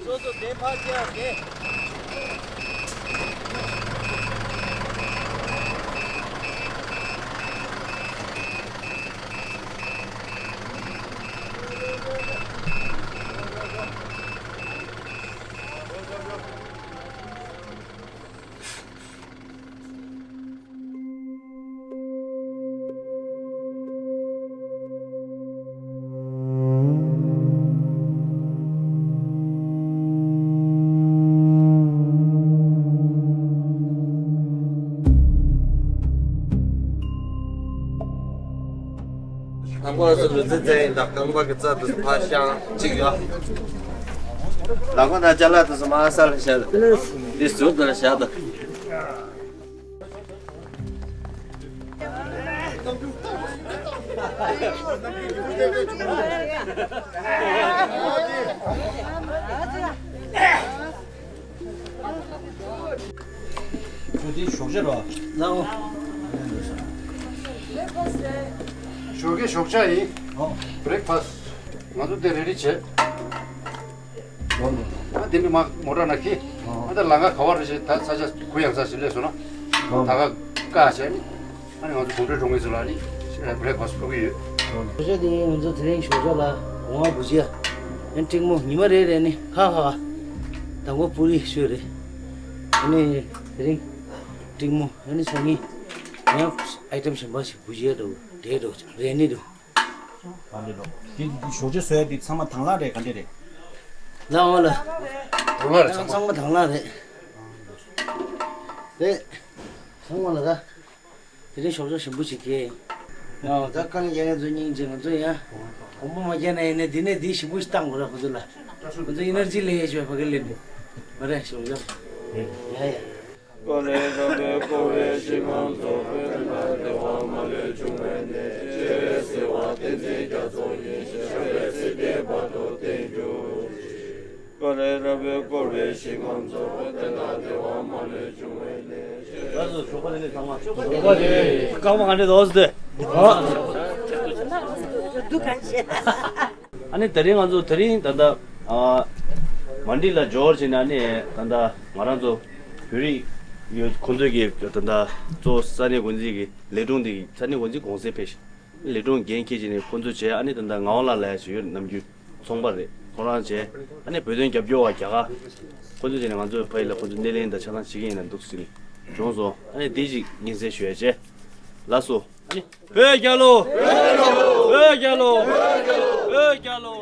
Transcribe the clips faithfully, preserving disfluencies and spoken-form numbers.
སོ་སོ་བདེ་ཕར་བཅར་ཏེ། ལག་པ་སོ་སོ་ཙི་ཙི་ཡིན་ད། རྐང་པ་གི་རྩ་དུ་ཕར་བཤང་གཅིག་ཡོད། ལག་པ་དང་ཅ་ལག་དུ་སོ་མ་ས་ལ་བཞག་ད། འདི་ཟུར་དུ་ལ་བཞག་ད། འདི་ཞོགས་ཇ་རོ། ལའོ། ཞོགས་ཀའི་ཞོགས་ཇ་ཡིན། ཨོ། བྷི་རེག་ཕ་སི། ང་ཚོ་དེ་རེ་རེ་བྱེད། ཨོ། ཨ་དེ་ནི་མ་མོ་ཊ་ན་ཁི། ཨོ། ཨ་ད་ལམ་ཁ་ག་བ་རེ་བྱེད་ད་ས་ཆ་གུ་ཡངས་ས་ཞིག་སླེབས་སོང་ན། ཨོ། ད་ག་ཀ་བྱས་ནི། ཨ་ནི་ང་ཚོ་གོམ་བགྲོད་འགྲོ་མཁན་ཚོ་ལ་ནི་བྷི་རེག་ཕ་སི་ཕུལ་གི་ཡོད། ཞོགས་ཇ་དེ་ང་ཚོ་དེ་རིང་ཞོགས་ཇ་ལ་གོང་བ་བུ་ཅི་ཡ། ཨན་ཀྲིག་མོ་ཉི་མ་རེ་རེ་ནི་ཁ་ཁ། དང་པོ་པུ་རི་ཤོས་རེ། ཨ་ནི་དེ་རིང་ཀྲིག་མོ་ཨ་ནི་སང་ཉིན་ཡང་ཨའི་ཊམ་གཞན་པ་ཞིག་བུ་ཅི་ཡ་འགྲོ་དེ་འགྲོ་རེ་ནི་འགྲོ། ག་འདྲ་འགྲོ། དེ་ཞོགས་ཇ་བཟོ་ཡ་དེ་ཚང་མ་དང་བླངས་རེད་ག་འདྲ་རེད། ལའོ་ལ། དང་བླངས་རེད་ཚང་མ། ཚང་མ་དང་བླངས་རེད། རེད། ཚང་མ་ལ་ད། དེ་རིང་ཞོགས་ཇ་ཞིམ་པོ་ཞིག་གས། ཨ་ད་དཀའ་ལས་རྒྱག་མཁན་ཚོ་སྙིང་རྗེ། ང་ཚོ་ཡང་། དགོངས་པ་མ་བརྒྱབ་ན་ཡིན་ནའི་འདི་ནས་འདི་ཞིམ་པོ་ཞིག་བཏང་དགོས་ར་ཁོ་ཚོ་ལ། ཁོ་ཚོ་ཨེ་ནར་ཇི་ལེན་ཡས་ཆོག་ཕ་གི་ལེན་དུ། མ་རེད་ཞོགས་ཇ། ཡ་ཡ། བསྐོར་རེ་རབ་བསྐོར་བའི་ཞིང་ཁམས་རྫོགས། བདེ་བ་མ་ལུས་འབྱུང་བའི་གནས། ཆེ་བའི་གསལ་བ་ཏིང་འཛིན་རྒྱ་མཚོ་ཡི། ཞབས་པད་སྲིད་མཐའི་བར་དུ་བརྟན་གྱུར་ཅིག་བསྐོར་རེ་རབ་བསྐོར་བའི་ཞིང་ཁམས་རྫོགས། བདེ་བ་མ་ལུས་འབྱུང་བའི་གནས། ལགས་སོ། ཞོགས་པ་བདེ་ལེགས་ཚང་མ། ཞོགས་པ་བདེ་ལེགས། རྐང་པ་ག་འདྲ་འདུག་ཟེར། འདུག་ག་ཤེས། ཨ་ནི་དེ་རིང་ང་ཚོ་དེ་རིང་ད་ལྟ་ཨ་མན་ཌི་ལ་འབྱོར་བྱས་ནས་ཨ་ནི་ད་ལྟ་ང་རང་ཚོ་བོད་རིགས་ཡོད་ཁོང་ཚོས་ཀྱི་ད་ལྟ་གཙོ་བོ་ས་གནས་འགོ་འཛིན་གྱི་ལས་དྲུང་དེ་ས་གནས་འགོ་འཛིན་གུང་སེང་ཕེབས་ཤིང་། ལས་དྲུང་འགན་འཁྱེར་བྱས་ནས་ཁོང་ཚོ་བྱས། ཨ་ནི་ད་ལྟ་ངག་དབང་ལགས་ལབ་ཡ་ཞིག་ཡོད། ནམ་རྒྱུན་ཚོང་པ་རེད། ཁོ་རང་བྱས། ཨ་ནི་བོད་དོན་རྒྱབ་སྐྱོར་བ་རྒྱ་གར་ཁོང་ཚོ་བྱས་ནས་ང་ཚོའི་ཕ་ཡུལ་ལ་ཁོང་ཚོ་སྣེ་ལེན་དང་ཆ་ཚང་བྱེད་ཀྱི་ཡིན་ན་འདུག་ཟེར་ནས་བྱུང་སོང་། ཨ་ནི་འདི་ཅིག་སྙན་སེང་ཞུ་ཡ་བྱས། ལགས་སོ། ཨ་ནི་བོད་རྒྱལ་ལོ། བོད་རྒྱལ་ལོ། བོད་རྒྱལ་ལོ།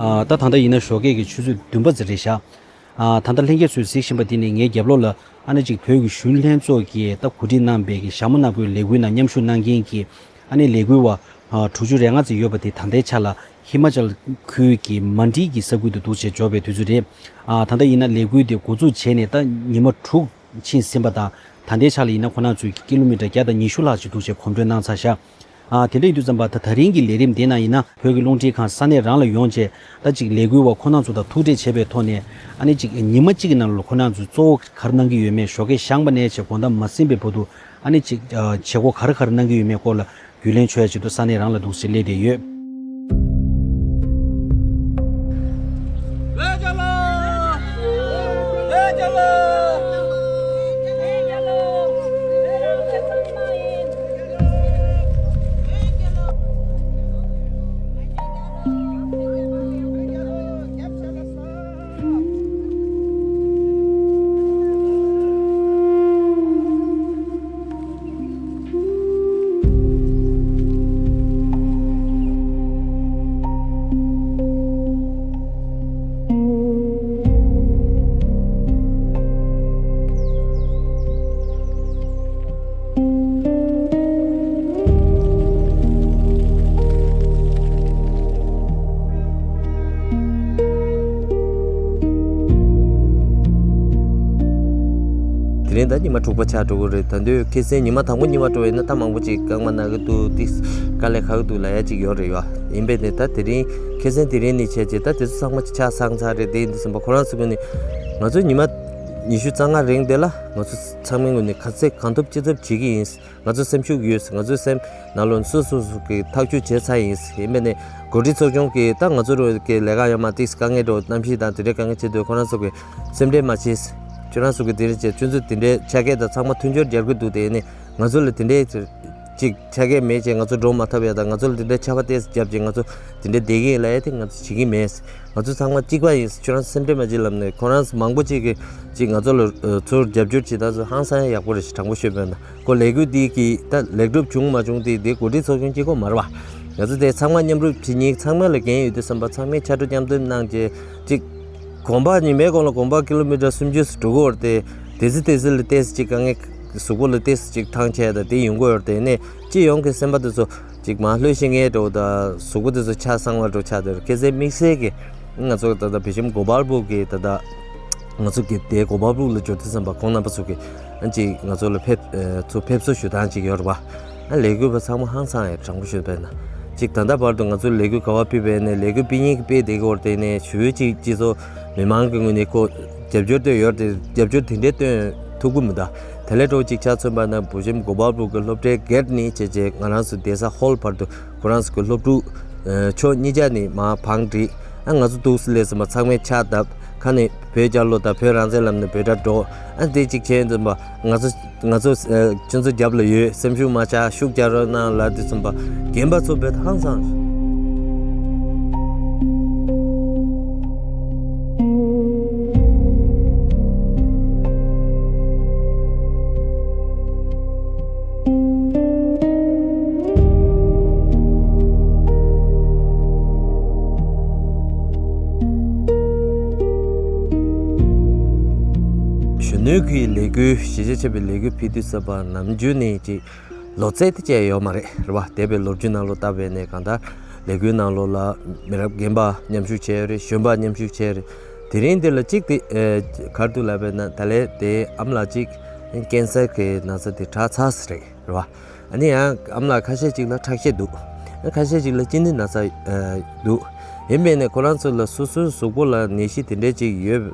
ཨ་ད་ད་ལྟ་ཡིན་ན་ཞོགས་ཀས་ཀྱི་ཆུ་ཚོད་བདུན་པ་ཙམ་རེད་ཤག་ཨ་ད་ལྟ་ལྷན་རྒྱས་ཚོས་གཟིགས་བཞིན་པ་འདི་ནི་ངའི་རྒྱབ་ལོགས་ལ་ཨ་ནི་ཅིག་བོད་ཀྱི་གཞོན་ལྷན་ཚོགས་ཀྱིས་ད་གོ་སྒྲིག་གནང་པའི་གི་ཞྭ་མོ་ནག་པོའི་ལས་འགུལ་ནང་མཉམ་ཞུགས་གནང་མཁན་གྱི་ཨ་ནི་ལས་འགུལ་བ་ཨ་དྲུག་ཅུ་རེ་ལྔ་ཙམ་ཡོད་པ་དེ་ད་ལྟའི་ཆ་ལ་ཧི་མ་ཅལ་ཁུལ་གྱི་མན་ཌི་གི་ས་ཁུལ་དུ་འདུག་བྱས་འབྱོར་བའི་དུས་ཚོད་རེད། ཨ་ད་ལྟ་ཡིན་ན་ལས་འགུལ་དེ་འགོ་འཛུགས་བྱས་ནས་ད་ཉི་མ་དྲུག་ཕྱིན་ཟིན་པ་དང་། ད་ལྟའི་ཆ་ལ་ཡིན་ན་ཁོ་རང་ཚོས་ཀི་ལོ་མི་ཊར་བརྒྱ་དང་ཉི་ཤུ་ལྷག་ཅིག་འདུག་བྱས་གོམ་བགྲོད་གནང་ཚར་ཤག་ཨ་དེ་འདྲ་ཡིན་དུས་ཙམ་པ་ད་ད་རིང་གི་ལས་རིམ་དེ་ནང་ཡིན་ན་བོད་ཀྱི་རླུང་འཕྲིན་ཁང་ས་གནས་རང་ལ་ཡོང་བྱས་ད་ཅིག་ལས་འགུལ་བ་ཁོ་རང་ཚོ་དང་ཐུག་འཕྲད་བྱས་པའི་ཐོག་ནས་ཨ་ནི་ཅིག་ཉི་མ་གཅིག་གི་ནང་ལ་ཁོ་རང་ཚོས་གཙོ་བོ་ག་རེ་གནང་གི་ཡོད་མེད། ཞོགས་ཀས་བཞེངས་པ་ནས་བྱས་དགོང་དག་མ་ཟིན་པའི་བར་དུ་ཨ་ནི་ཅིག་ཨ་བྱེད་སྒོ་ག་རེ་ག་རེ་གནང་གི་ཡོད་མེད་སྐོར་ལ་རྒྱུས་ལོན་བྱོས་ཡ་ཆེད་དུ་ས་གནས་རང་ལ་འདུག་སེ་སླེབས་བསྡད་ཡོད། དེ་རིང་ད་ཉི་མ་དྲུག་པ་ཆགས་འགྲོ་གི་རེད། ད་དུང་ཁ་སང་ཉི་མ་དང་པོ་ཉི་མ་འགྲོ་བ་ཡིན་ན་ད་མང་པོ་ཅིག་རྐང་པ་ན་གི་འདུག་ཏིས་དཀའ་ལས་ཁག་གི་འདུག་ལབ་ཡ་ཅིག་ཡོད་རེད་ཡ། ཡིན་པས་ནས་ད་དེ་རིང་ཁ་སང་དེ་རིང་ནས་བྱས་རྗེས་ད་དེ་ཚོ་ཚང་མ་ཆ་ཚང་ཚར་རེད། དེ་ཡིན་དུས་ཙམ་པ་ཁོ་རང་ཚོ་ངོས་ནས་ང་ཚོ་ཉི་མ་ཉི་ཤུ་རྩ་ལྔ་རིང་དེ་ལ་ང་ཚོ་ཚང་མའི་ངོས་ནས་ག་ཚད་གང་ཐུབ་ཅི་ཐུབ་བྱེད་ཀྱི་ཡིན། ང་ཚོ་སེམས་ཤུགས་ཡོད། ང་ཚོའི་སེམས་ནང་ལོགས་སོ་སོ་སོ་གི་ཐག་གཅོད་བྱས་ཚར་ཡིན། ཡིན་པས་ནས་འགོ་ཁྲིད་ཚོགས་ཆུང་གིས་ད་ང་ཚོ་རོ་གི་ལས་ཀ་ཡོད་མ་ཏིག་དཀའ་ངལ་འགྲོ་གནམ་གཤིས་དང་དེ་འདྲའི་དཀའ་ངལ་ཆེ་དུས་ཁོ་རང་ཚོ་གི་སེམས་ཁྲལ་མ་བྱེད། ཁྱོད་རང་ཚོ་གི་དེ་རིང་བྱས་ཁྱོད་ཚོ་དེ་འདྲའི་ཆ་གས་དང་ཚང་མ་མཐུན་སྦྱོར་རྒྱག་གི་འདུག་དེ་ནས་ང་ཚོ་ལ་དེ་འདྲའི་ཅིག་ཆ་གས་མེད་ཅེས་ང་ཚོ་འགྲོ་མ་ཐུབ་ཡ་དང་ང་ཚོ་ལ་དེ་འདྲའི་ཆར་པ་ཏོག་ཙམ་བརྒྱབ་ཅེས་ང་ཚོ་དེ་འདྲའི་བསྡད་ཀྱི་ཡིན་ལབ་ཡ་དེ་ང་ཚོ་བྱེད་ཀྱི་མེད། ང་ཚོ་ཚང་མ་གཅིག་པ་ཡིན། ཁྱོད་རང་ཚོ་སེམས་ཁྲལ་མ་བྱེད་ལབ་ནས་ཁོ་རང་ཚོ་མང་པོ་ཅིག་གིས་ཅིག་ང་ཚོ་ལ་ཚུར་རྒྱབ་སྐྱོར་བྱེད་སྟངས་ཚོ་ཧང་སང་ཡག་པོ་རེད་ཞེས་དྲང་པོ་ཤོད་པས་ན། ཁོ་ལས་འགུལ་འདི་གི་ད་ལེགས་གྲུབ་བྱུང་མ་བྱུང་དེ་འདི་འགོ་ཁྲིད་ཚོགས་ཆུང་གཅིག་པོ་མ་རེད་བ། ང་ཚོ་དེ་ཚང་མ་མཉམ་རུབ་བྱེད་མཁན་ཚང་མ་ལ་འགན་ཡོད་དུས་ཙམ་པ་ཚང་མས་ཕྱར་གྲུ་མཉམ་འདེགས་གནང་བྱས་གཅིག་གོམ་པ་ཉི་མའི་གོང་ལ་གོམ་པ་ཀི་ལོ་མི་ཊར་སུམ་ཅུ་སུ་འགྲོ་གི་ཡོད་རེད་དེ། དེ་ཚོ་དེ་ཚོ་ལ་ཏོག་ཙམ་གཅིག་དཀའ་ངལ་གཟུགས་པོ་ལ་ཏོག་ཙམ་གཅིག་ཐང་ཆད་དང་དེ་ཡོང་གི་ཡོད་རེད་དེ། ནས་སྤྱི་ཡོངས་ཀྱི་སེམས་པ་དེ་ཚོ་གཅིག་མ་ལྷོད་ཤེས་མཁན་འགྲོ་དང་གཟུགས་པོ་དེ་ཚོ་ཆ་ཚང་བ་འགྲོ་ཆགས་དེ་རེད། ཁ་སང་དམིགས་བསལ་གྱི་ང་ཚོ་ད་ལྟ་བི་ཤམ་གོ་པལ་པུར་གྱི་ད་ལྟ་ང་ཚོ་གི་དེ་གོ་པལ་པུར་ལ་འབྱོར་དུས་ཙམ་པ་ཁོང་རྣམ་པ་ཚོ་གི་ཨ་ཅིག་ང་ཚོ་ལ་ཕེབས་ཨ་ཚུར་ཕེབས་བསུ་ཞུ་སྟངས་ཅིག་ཡོད་རེད་པ། ཨ་ལས་འགུལ་བ་ཚང་མ་ཧང་སང་ཡང་དྲང་པོ་ཞུས་པས་ན་ཅིག་ད་ལྟ་བར་དུ་ང་ཚོ་ལས་འགུལ་ག་བ་ཕུད་པས་ནས་ལས་འགུལ་སྤེལ་མཁན་གྱི་སྤེལ་བསྡད་ཀྱི་ཡོད་རེད་དེ། ནས་ཞུ་ཡོད་ཅིག་སྤྱི་ཚོགས་མི་མང་གི་ངོས་ནས་ཁོ་རྒྱབ་སྐྱོར་སྟོན་ཡོད་རེད་དེ། རྒྱབ་སྐྱོར་དེ་འདྲའི་སྟོན་ཐུབ་ཀྱི་མི་འདུག་དེ་ལས་འགྲོ་ཅིག་ཆ་མཚོན་པ་ན་བི་ཤམ་གོ་པལ་པུར་གྱི་སློབ་གྲྭའི་གེ་ཊི་ནས་བྱས་རྗེས་ང་རང་ཚོ་བསྡད་ས་ཧོལ་བར་དུ་ཁོ་རང་ཚོ་གི་སློབ་ཕྲུག་ཕྱོགས་གཉིས་ཆ་ནས་མར་བང་བསྒྲིགས། ཨ་ང་ཚོ་འདུག་སེ་སླེབས་ཙམ་པ་ཚང་མས་ཕྱག་བརྡབས། ཁ་ནས་བོད་རྒྱལ་ལོ་དང་བོད་རང་བཙན་ལབ་ནས་འབོད་སྒྲ་སྒྲོག་ཨ་དེ་གཅིག་བྱས་ཙམ་པ་ང་ཚོ་ང་ཚོ་ཁྱོད་ཚོ་རྒྱབ་ལ་ཡོད། སེམས་ཤུགས་མ་ཆག་ཤུགས་རྒྱག་རོགས་གནང་ལབ་དུས་ཙམ་པ་རྒན་པ་ཚོ་བོད་ཧང་སང་། གཞོན་ནུའི་གི་ལས་འགུལ་གཞིས་བྱེས་ཆེན་པོའི་ལས་འགུལ་ཕུད་དུས་ཙམ་པ་ནམ་རྒྱུན་ནས་ཀྱི་ལོ་ཚད་དེ་བཅད་ཡོད་མ་རེད་རེད་བ། འདས་པའི་ལོ་རྒྱུས་ནང་ལོགས་བལྟས་པས་ནས་གང་ལྟར་ལས་འགུལ་ནང་ལོགས་ལ་མི་རབས་རྒན་པ་མཉམ་ཞུགས་བྱས་ཡོད་རེད། གཞོན་པ་མཉམ་ཞུགས་བྱས་ཡོད་རེད། དེ་རིང་འདི་ལ་གཅིག་དེ་ཨེ་ག་རེ་འདུག་ལབ་པས་ན་ད་ལན་དེ་ཨ་མ་ལགས་གཅིག་ཀེན་སར་གྱི་ན་ཚ་དེ་དྲག་ཚར་ཟེར་རེད་རེད་བ། ཨ་ནི་ཡང་ཨ་མ་ལགས་ཁ་ཤས་ཅིག་ལ་ཁྲག་ཤེད་འདུག་ཨ་ཁ་ཤས་ཅིག་ལ་གཅིན་སྙི་ན་ཚ་ཨ་འདུག་ཡིན་པས་ནས་ཁོ་རང་ཚོ་ལ་སོ་སོའི་གཟུགས་པོ་ལ་ནད་གཞི་དེ་འདྲས་ཅིག་ཡོད་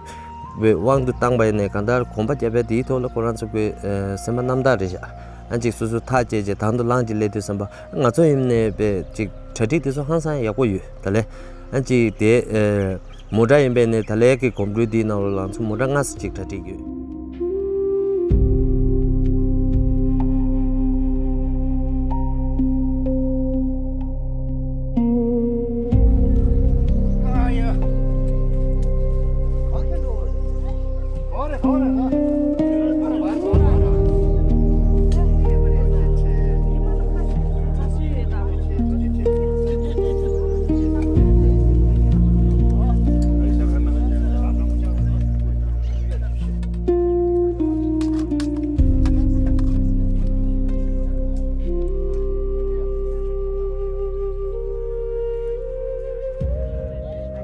པའི་དབང་དུ་བཏང་པ་ཡིན་ནས་གང་ལྟར་གོམ་པ་རྒྱབ་ཡ་དེའི་ཐོག་ལ་ཁོ་རང་ཚོ་གི་ཨ་སེམས་པ་རྣམ་དག་རེད་བཞག་ཨ་ཅིག་སོ་སོ་ཐག་བཅད་རྗེས་དང་དུ་བླངས་ཀྱིས་སླེབས་དུས་ཙམ་པ་ང་ཚོ་ཡིན་ནས་པའི་ཅིག་གྲ་སྒྲིག་དེ་ཚོ་ཧང་སང་ཡག་པོ་ཡོད། ད་ལས་ཨ་ཅིག་དེ་ཨ། མོ་ཊ་ཡིན་པས་ནས་ད་ལན་གྱི་གོམ་བགྲོད་འདིའི་ནང་ལ་ང་ཚོ་མོ་ཊ་ལྔ་ཙམ་ཅིག་གྲ་སྒྲིག་ཡོད།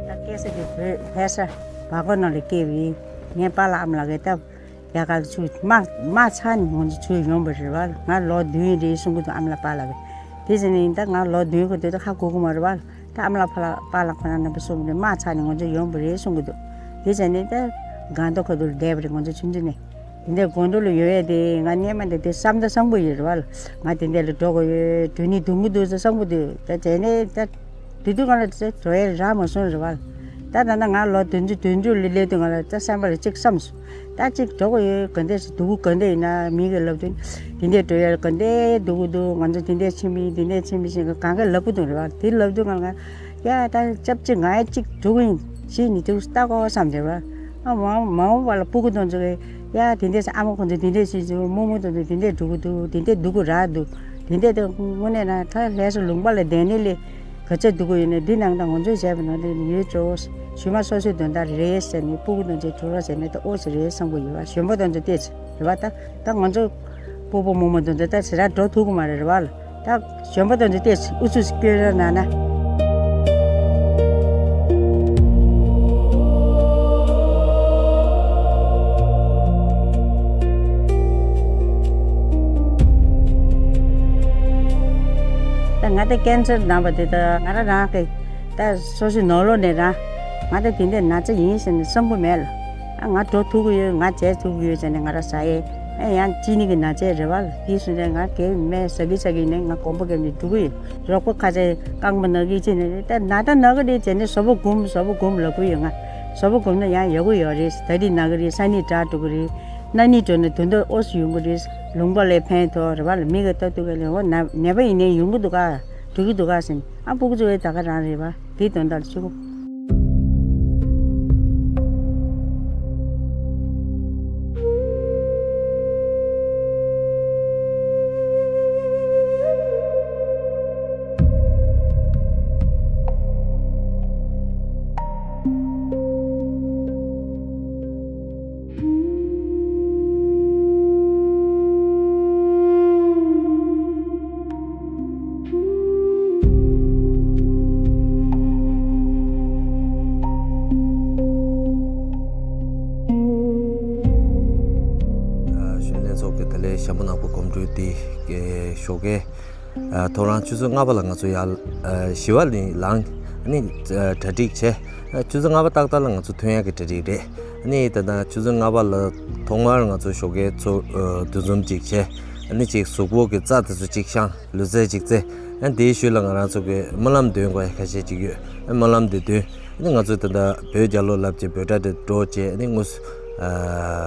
ད་སྐད་ཆ་དེ་བོད་ལྷ་ས་བལ་ཀོ་ནང་ལ་སྐྱེས་པའི་ངའི་པཱ་ལགས་ཨ་མ་ལགས་ཀྱིས་ད་རྒྱ་གར་ཚུར་དམག་དམག་ཚར་ནས་ང་ཚོ་ཚུར་ཡོང་བ་རེད་བ། ང་ལོ་བདུན་རེད་གསུང་གི་འདུག་ཨ་མ་ལགས་པཱ་ལགས་ཀྱིས། དེ་ཟེར་ནས་ད་ང་ལོ་བདུན་གི་དུས་ད་ཧ་གོ་གི་མ་རེད་བ། ད་ཨ་མ་ལགས་པཱ་ལགས་པཱ་ལགས་ཁོ་རང་རྣམ་པ་གསུང་གི་འདུག་དམག་ཚར་ནས་ང་ཚོ་ཡོང་བ་རེད་གསུང་གི་འདུག་དེ་ཟེར་ནས་ད་སྒང་ཏོག་ཁ་ཐུག་ལ་བསྡད་པ་རེད་ང་ཚོ་ཆུང་ཆུང་ནས། དེ་འདྲའི་དགོང་དྲོ་ལ་ཡོང་ཡས་དེ་ང་སྔན་མ་འདི་དེ་བསམ་ད་བསམ་གི་ཡོད་རེད་བ། ང་དེ་འདྲ་ལ་འགྲོ་དགོས་ཡོད་དྲན་ནས་སྡུག་མི་འདུག་ཟེར་བསམ་གི་འདུག་ད་དེ་ནས་ད་དེ་དུས་སྒང་ལ་དེ་འགྲོ་ཡས་རག་མ་སོང་རེད་བ། ད་ད་ལྟ་ང་ལོ་བདུན་ཅུ་དོན་དྲུག་ལ་སླེབས་དུས་སྒང་ལ་ད་བསམ་པ་ལ་གཅིག་བསམ་སོང་། ད་གཅིག་འགྲོ་དགོས་ཡོད་ག་འདྲས་སེ་སྡུག་ག་འདྲས་ཡིན་ན་མི་གིས་ལབ་དུས་དེ་འདྲས་འགྲོ་ཡས་ག་འདྲས་སྡུག་གི་འདུག་ང་ཚོ་དེ་འདྲས་ཕྱིན་པ་ཡིན་དེ་འདྲས་ཕྱིན་པ་ཡིན་ཟེར་གང་ག་ལབ་གི་འདུག་རེད་བ། དེ་ལབ་དུས་སྒང་ལ་ང་ཡ་ད་སྐྱབས་གཅིག་ང་ཡ་གཅིག་འགྲོ་གི་ཡིན་ཞེས་ནི་དུས་ལྟ་དགོས་བསམ་རེད་བ། ཨ་མ་མ་འོངས་པ་ལ་སྤུ་གུ་དེ་ཚོ་གིས་ཡ་དེ་འདྲས་སེ་ཨ་མ་ཁོང་ཚོ་དེ་འདྲས་བྱེད་ཚུལ་རྨོ་མོ་དེ་ཚོ་དེ་འདྲས་འགྲོ་གི་འདུག་དེ་འདྲས་སྡུག་གི་རག་འདུག་དེ་འདྲས་དེ་དངོས་གནས་ན་ད་ལྷ་ས་ལུང་པ་ལ་བསྡད་ནས་ལས་ག་ཚོད་སྡུག་གི་ཡོད་ན་འདི་ནང་ད་ང་ཚོས་བྱས་པ་ནང་དེ་ཡོད་ཅོག་ཞུ་མ་སོ་སོའི་དོན་དག་རེད་ཟེར་ནས་སྤུ་གུ་དེ་ཚོས་འགྲོ་རོགས་ཟེར་ནས་ད་ཨོ་ཙི་རེད་བསམ་གི་ཡོད་བ། གཞོན་པ་དེ་ཚོ་བལྟས་ཚེ་རེད་བ། ད་ད་ང་ཚོ་སྤོ་བོ་རྨོ་མོ་དེ་ཚོ་ད་ཟེར་ར་འགྲོ་ཐུབ་གི་མ་རེད་རེད་བ་ལ། ད་གཞོན་པ་དེ་ཚོ་བལྟས་ཚེ་ཨུ་ཚུགས་སྐྱོན་ར་ན་ན། ང་ད་ཀན་སར་ན་བ་དེ་ད་ང་རང་རང་གི་ད་སོ་སོའི་ནང་ལོགས་ནས་རང་ང་ད་དེ་འདྲའི་ན་ཚ་ཡིན་ཟེར་ནས་བསམ་གྱི་མེད་ལ། ཨ་ང་འགྲོ་ཐུབ་ཀྱི་ཡོད། ང་བྱེད་ཐུབ་ཀྱི་ཡོད་ཟེར་ནས་ང་རང་ཟ་ཡས། ཨ་ཡང་ཅི་ནི་གི་ན་ཚའི་རེ་བ་ལ་དེ་སོང་ཙང་ང་གའི་སྨན་ཟ་གི་ཟ་གི་ནས་ང་གོམ་པ་གེམ་ནས་འགྲོ་གི་ཡོད། རོགས་པ་ཁ་ཚ་རྐང་པ་ན་གི་ཅི་ནས་ད་ན་ད་ན་གི་རེད་ཟེར་ནས་གཟུགས་པོ་སྒོམ་གཟུགས་པོ་སྒོམ་ལབ་གི་ཡོད། ང་གཟུགས་པོ་སྒོམ་ན་ཡང་ཡག་གི་ཡོད་རེད། ད་རེས་ན་གི་རེད། ས་ནི་དྲག་འགྲོ་གི་རེད། ན་ནི་འགྲོ་ན་དུས་འདི་ཨོ་སི་ཡོང་གི་རེད། ལུང་པ་ལས་ཕན་ཐོགས་རེད་བ་ལ། མི་གི་ལྟ་དུས་ག་ལས་འོ་ན་ནད་པ་ཡིན་ནའི་ཡོང་གི་འདུག་ག་འགྲོ་གི་འདུག་ག་ཟེར་ནས་ཨ་སྤུ་གུ་ཚོ་ཡི་ད་ག་རང་རེད་བ། དེའི་དོན་དག་ལ་ཞུ་གོ། གཞོན་ལྷན་ཚོགས་ཀྱི་དེ་ལས་ཞྭ་མོ་ནག་པོ་གོམ་བགྲོད་དེ་ཞོགས་ཀས། ཐོ་རངས་ཆུ་ཚོད་ལྔ་པ་ལ་ང་ཚོ་ཡར་བཞི་པ་ནས་ལངས། ཨ་ནི་གྲ་སྒྲིག་བྱས། ཆུ་ཚོད་ལྔ་པ་ཏག་ཏག་ལ་ང་ཚོ་ཐོན་ཡག་གི་གྲ་སྒྲིག་རེད། ཨ་ནི་ད་ལྟ་ཆུ་ཚོད་ལྔ་པ་ལ་ཐོག་མར་ང་ཚོ་ཞོགས་ཀས་ཚོ་འདུ་འཛོམས་ཅིག་བྱས། ཨ་ནི་ཅིག་གཟུགས་པོ་གི་རྩ་དེ་ཚོ་ཅིག་བཤངས། ལུས་རྩལ་ཅིག་རྩེ། ཨ་ནི་དེའི་ཤུལ་ལ་ང་རང་ཚོ་གི་སྨོན་ལམ་འདོན་དགོས་ཡག་ཁ་ཤས་ཅིག་ཡོད། ཨ་སྨོན་ལམ་དེ་འདོན། ཨ་ནི་ང་ཚོ་ད་ལྟ་བོད་རྒྱལ་ལོ་ལབ་བྱས་བོད་སྒྲ་དེ་སྒྲོག་བྱས། ཨ་ནི་དངོས་སུ་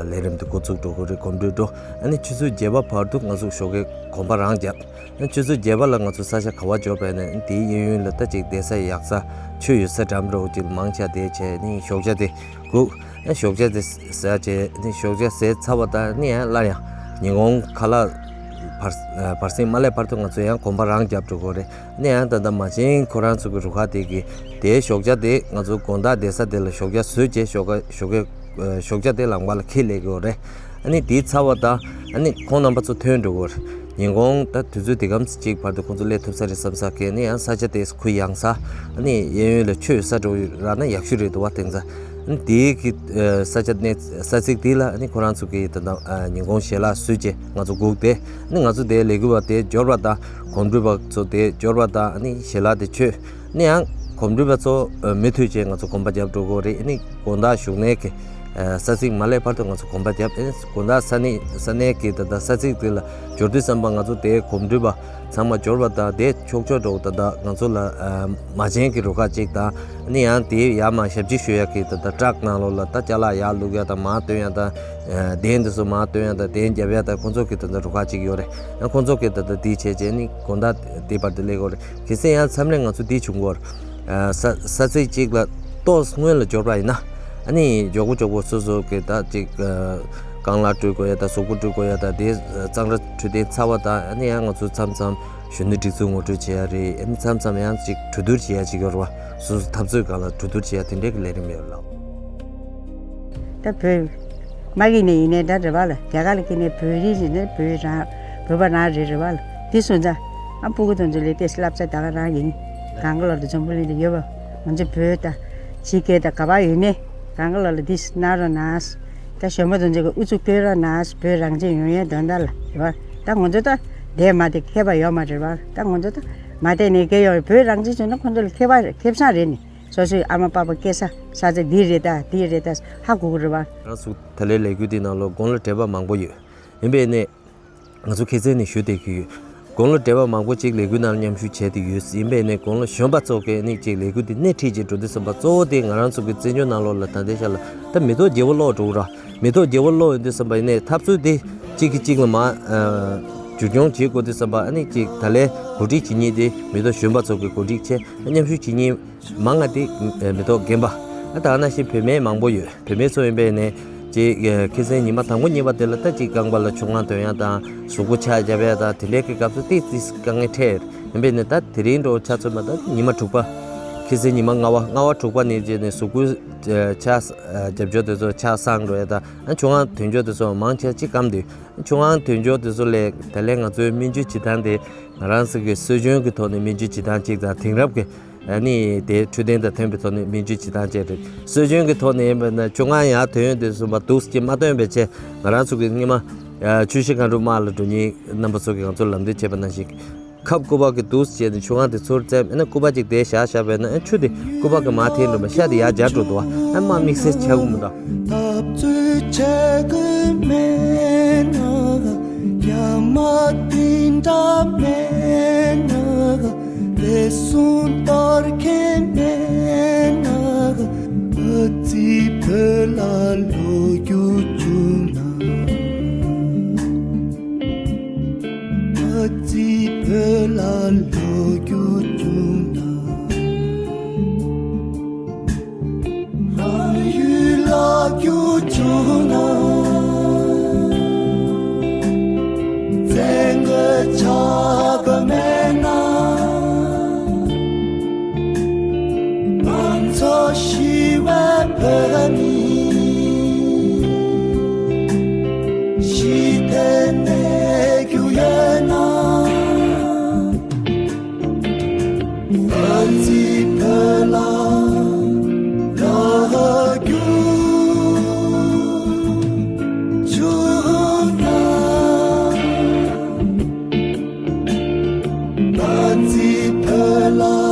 ལས་རིམ་དེ་འགོ་བཙུགས་འགྲོ་དགོས་རེད། གོམ་བགྲོད་འགྲོ། ཨ་ནི་ཆུ་ཚོད་བརྒྱད་པ་བར་དུ་ང་ཚོ་ཞོགས་ཀས་གོམ་པ་རང་བརྒྱབ། ཆུ་ཚོད་བརྒྱད་པ་ལ་ང་ཚོ་ས་ཆ་ག་པར་འབྱོར་བས་ནས་དེའི་གཡས་གཡོན་ལ་ད་ཅིག་བསྡད་ས་ཡག་ས་ཆུ་ཡོད་ས་འགྲམ་འདྲ་བོ་ཅིག་ལ་མང་ཆེ་བསྡད་བྱས་ནས་ཞོགས་ཇ་དེ་སྒུག་ཞོགས་ཇ་དེ་ཟ་བྱས་ནས་ཞོགས་ཇ་ཟས་ཚར་བ་དང་ནི་ཡང་སླར་ཡང་ཉིན་གུང་ཁ་ལག་བར་བར་སེང་མ་སླེབས་བར་དུ་ང་ཚོ་ཡང་གོམ་པ་རང་བརྒྱབ་འགྲོ་དགོས་རེད། ནི་ཡང་ད་ལྟ་མ་བྱན་ཁོ་རང་ཚོ་གི་རུ་ཁག་དེ་གི་དེའི་ཞོགས་ཇ་དེ་ང་ཚོ་དགོང་དག་བསྡད་ས་དེ་ལ་ཞོགས་ཇ་ཟོས་བྱས་ཞོགས་ཀ་ཞོགས་ཀའི་ཞོགས་ཇ་དེ་ལམ་ཁ་ལ་འཁྱེར་སླེབས་དགོས་རེད། ཨ་ནི་དེའི་ཚར་བ་དང་ཨ་ནི་ཁོང་རྣམ་པ་ཚོ་ཐོན་འགྲོ་གི་རེད། ཉིན་གུང་ད་དུས་ཚོད་དེ་གམ་ཅིག་བར་དུ་ཁོང་ཚོ་སླེབས་ཐུབ་ས་རེད་བསམ་ས་གི་ནི་ཡང་ས་ཆ་དེ་གུ་ཡངས་ས། ཨ་ནི་གཡས་གཡོན་ལ་ཆུ་ཡོད་ས་འདྲ་བོ་རག་ན་ཡག་ཤོས་རེད་འདུག་བ། དེང་སང་ཨ་ནི་དེའི་གི་ས་ཆ་གནས་ས་ཚིགས་དེ་ལ་ཨ་ནི་ཁོ་རང་ཚོ་གི་ད་ལྟ་ཉིན་གུང་ཞལ་ལག་ཟོས་བྱས་ང་ཚོ་སྒུག་སྟེ། ཨ་ནི་ང་ཚོ་དེ་ལས་འགུལ་བ་དེ་འབྱོར་བ་དང་གོམ་བགྲོད་པ་ཚོ་དེ་འབྱོར་བ་དང་ཨ་ནི་ཞལ་ལག་དེ་མཆོད། ཨ་ནི་ཡང་གོམ་བགྲོད་པ་ཚོ་མུ་མཐུད་བྱས་ང་ཚོ་གོམ་པ་རྒྱབ་འགྲོ་གི་རེད། ཨ་ནི་དགོང་དག་བཞུགས་གནས་ཀྱི་ས་ཚིགས་མ་སླེབས་བར་དུ་ང་ཚོ་གོམ་པ་རྒྱབ། ཨ་ནི་དགོང་དག་ས་གནས་ས་གནས་ཀྱི་ད་ལྟ་ས་ཚིགས་དེ་ལ་འབྱོར་དུས་ཙམ་པ་ང་ཚོ་དེའི་གོམ་བགྲོད་པ་ཚང་མ་འབྱོར་བ་དང་དེ་ཕྱོགས་ཕྱོགས་འགྲོ་ད་ལྟ་ང་ཚོ་ལ་མ་བྱན་གྱི་རུ་ཁག་ཅིག་དང་ཨ་ནི་ཡང་དེའི་ཡར་མར་ཞབས་ཕྱི་ཞུ་ཡག་གི་ད་ལྟ་ཊག་ནང་ལོགས་ལ་ད་ཅ་ལག་ཡར་བླུག་ཡག་དང་མར་བཏོན་ཡག་དང་གདན་དེ་ཚོ་མར་བཏོན་ཡག་དང་གདན་རྒྱབ་ཡག་དང་ཁོང་ཚོ་གི་ད་ལྟ་རུ་ཁག་ཅིག་ཡོད་རེད། ཡང་ཁོང་ཚོ་གི་ད་ལྟ་དེ་བྱས་བྱས་ནི་དགོང་དག་དེ་བར་དུ་སླེབས་ཡོད་རེད། གལ་སྲིད་ཡང་མཚམས་རེ་ང་ཚོ་འདི་བྱུང་གོ། ས་ས་ཚིགས་གཅིག་ལ་ཏོག་སྔོན་ལ་འབྱོར་པ་ཡིན་ན། ཨ་ནི་མགྱོགས་པོ་མགྱོགས་པོ་སོ་སོ་གི་ད་ཅིག་རྐང་ལག་བཀྲུ་དགོས་ཡ་ད་གཟུགས་པོ་བཀྲུ་དགོས་ཡ་ད་དེ་གཙང་སྦྲ་འཕྲོད་བསྟེན་ཚར་བ་དང་ཨ་ནི་ཡང་ང་ཚོ་མཚམས་མཚམས་གཞོན་ནུ་སྒྲིག་འཛུགས་ངོ་སྤྲོད་བྱེད་ཡ་རེད། ཨ་ནི་མཚམས་མཚམས་ཡང་ཅིག་གྲོས་བསྡུར་བྱེད་ཡ་ཅིག་ཡོད་རེད་བ། སོ་སོ་འཐབ་རྩོད་སྒང་ལ་གྲོས་བསྡུར་བྱེད་ཡ་དེ་འདྲའི་གི་ལས་རིམ་ཡོད་ལགས། ད་བོད། མ་གི་ནས་ཡིན་ནའི་འདྲ་རེད་བ་ལ། རྒྱ་གར་ལ་གི་ནས་བོད་རིགས་ཡིན་ནའི་བོད་རང་བོད་པ་རང་རེད་རེད་བ་ལ། དེ་སོང་ཙང་ཨ་སྤུ་གུ་དང་ཚོ་ལས་ཏེ་བསླབ་བྱ་ད་ག་རང་ཡིན། གང་ག་ལོག་ཏུ་འཛམ་བུ་གླིང་དུ་ཡོད་པ་ང་ཚོ་བོད་དང་ཕྱི་རྒྱལ་དང་ག་པར་ཡོད་ནའི་གང་ག་ལོག་ལ་འདི་གནང་རོགས་གནང་། ད་གཞོན་པ་དང་ཚོ་གི་ཨུ་ཚུགས་སྤྲོད་རོགས་གནང་། བོད་རང་བཙན་ཡོང་ཡའི་དོན་དག་ལ་རེད་བ། ད་ང་ཚོ་ད་བསྡད་མ་བསྡད་ཁྱད་པར་ཡོད་མ་རེད་བ། ད་ང་ཚོ་ད་མ་བསྡད་ནས་ག་ཡོད་རེད། བོད་རང་བཙན་བྱུང་ན་ཁོ་ཚོ་ལ་ཁྱད་པར་ཁེ་བཟང་རེད་ནི། སོ་སོའི་ཨ་མ་པ་ཕ་སྐྱེ་ས་ས་ཆ་འདི་རེད་ད་འདི་རེད་ད་ཧ་གོ་གི་རེད་བ། ང་ཚོ་ད་ལོའི་ལས་འགུལ་འདི་ནང་ལོགས་དགུང་ལོ་བགྲེས་པ་མང་པོ་ཡོད། ཡིན་པས་ནས་ང་ཚོ་ཁྱེད་ཚོ་ནས་ཞུ་བསྡད་ཀྱི་ཡོད། དགུང་ལོ་བགྲེས་པ་མང་པོ་ཅིག་ལས་འགུལ་ནང་མཉམ་ཞུགས་བྱས་ཏེ་ཡོད། ཡིན་པས་ནས་དགུང་ལོ་གཞོན་པ་ཚོ་གིས་ནི་ཅིག་ལས་འགུལ་འདི་སྣེ་ཁྲིད་ཅིག་འགྲོ་དུས་ཙམ་པ་གཙོ་བོ་དེ་ང་རང་ཚོ་གི་བཙན་བྱོལ་ནང་ལོགས་ལ་ད་ལྟའི་ཆ་ལ་ད་མི་ཐོག་བརྗེ་པོ་སློག་འགྲོ་གི་ར། མི་ཐོག་བརྗེ་པོ་སློག་ཡོང་དུས་ཙམ་པ་ཡིན་ནས་འཐབ་རྩོད་དེ་གཅིག་གིས་གཅིག་ལ་མ་བསྒྱུར་སྐྱོང་བྱེད་དགོས་དུས་ཙམ་པ་ཨ་ནི་ཅིག་ད་ལས་གོ་སྒྲིག་བྱེད་མཁན་དེ་མི་ཐོག་གཞོན་པ་ཚོ་གིས་གོ་སྒྲིག་བྱས། མཉམ་ཞུགས་བྱེད་མཁན་མང་ང་དེ་མི་ཐོག་རྒན་པ། ཨ་ད་ནང་བཞིན་བུད་མེད་མང་པོ་ཡོད། བུད་མེད་ཚོ་ཡིན་པས་ནས་ཅིག་ཁྱེད་ཚོའི་ཉི་མ་དང་པོ་གཉིས་པ་དེ་ལ་ད་ཅིག་རྐང་པ་ལ་ཆུ་དབང་འདོན་ཡ་དང་གཟུགས་པོ་ཆག་རྒྱབ་ཡ་དང་དེ་འདྲའི་གི་སྐབས་སུ་ཏིག་ཙི་དཀའ་ངལ་འཕྲད། ཡིན་པས་ནས་ད་དེ་རིང་འགྲོ་ཆ་ཚོད་མ་ད་ཉི་མ་དྲུག་པ། ཁྱེད་ཚོའི་ཉི་མ་ལྔ་པ་ལྔ་པ་དྲུག་པ་ནས་བྱས་ནས་གཟུགས་པོ་ཆག་རྒྱབ་ཆོག་དེ་ཚོ་ཆག་སངས་འགྲོ་ཡ་དང་ཨ་ཆུ་དབང་འདོན་ཆོག་དེ་ཚོ་མང་ཆེ་ཅིག་སྐམ་དུས། ཆུ་དབང་འདོན་ཆོག་དེ་ཚོ་ལས་དེ་ལས་ང་ཚོའི་སྨན་བཅོས་བྱེད་སྟངས་དེ་ང་རང་ཚོ་གི་སྲོལ་རྒྱུན་གྱི་ཐོག་ནས་སྨན་བཅོས་བྱེད་སྟངས་གཅིག་དང་དེང་རབས་ཀྱི་ཨ་ནི་དེ་འཕྲོད་བསྟེན་དང་མཐུན་པའི་ཐོག་ནས་སྨན་བཅོས་བྱེད་སྟངས་བཅས་རེད། སྲོལ་རྒྱུན་གྱི་ཐོག་ནས་ཡིན་པ་ན་ཆུ་དབང་ཡར་འདོན་དུས་ཙམ་པ་འདུག་སེ་མ་འདོན་པའི་ཆེད་ང་རང་ཚོ་གི་སྔོན་མ་ཆུ་བཞི་སྒང་དྲུག་དམག་ལ་འགྲོ་མཁན་རྣམ་པ་ཚོ་གིས་ང་ཚོར་ལམ་སྟོན་བྱས་པ་ནང་བཞིན། ཁབ་སྐུད་པ་གི་འདུག་སེ་བྱས་ནས་ཆུ་ཁང་དེ་ཚུར་བཙེམ། ཨ་ནི་སྐུད་པ་ཅིག་དེ་བཞག་བཞག་པས་ན། ཨ་ཆུ་དེ་སྐུད་པ་གི་མར་ཐིམ་འགྲོ་བས་ཤ་དེ་ཡར་འབྱར་འགྲོ་འདུག་ཨ་མར་དམིགས་བསལ་ཆག་གི་མི་འདུག་འཐབ་རྩོད་བྱེད་དགོས་མེད་ན་ག་རྒྱ་མ་དེ་འདྲ་མེད་ན་ག་བདེ་སྲུང་གཏོར་མཁན་མེད་ན་ག་ཨ་ཙི་བོད་ལ་ལོ་རྒྱུས་བྱུང་ན། ཨ་ཙི་བོད་ལ་ལོ་རྒྱུས་བྱུང་ན། རང་ཡུལ་ལ་རྒྱུས་བྱུང་ན། བཙན་རྒོལ་ཆགས་ཀྱི་མེད་ན། ང་ཚོ་ཞི་བའི་བོད་མི་ཞི་བདེ་གནས་རྒྱུ་ཡོད་ན། ཨ་ཙི་བོད་ལ་ལོ་རྒྱུས་བྱུང་ན། ཨ་ཙི་བོད་ལ་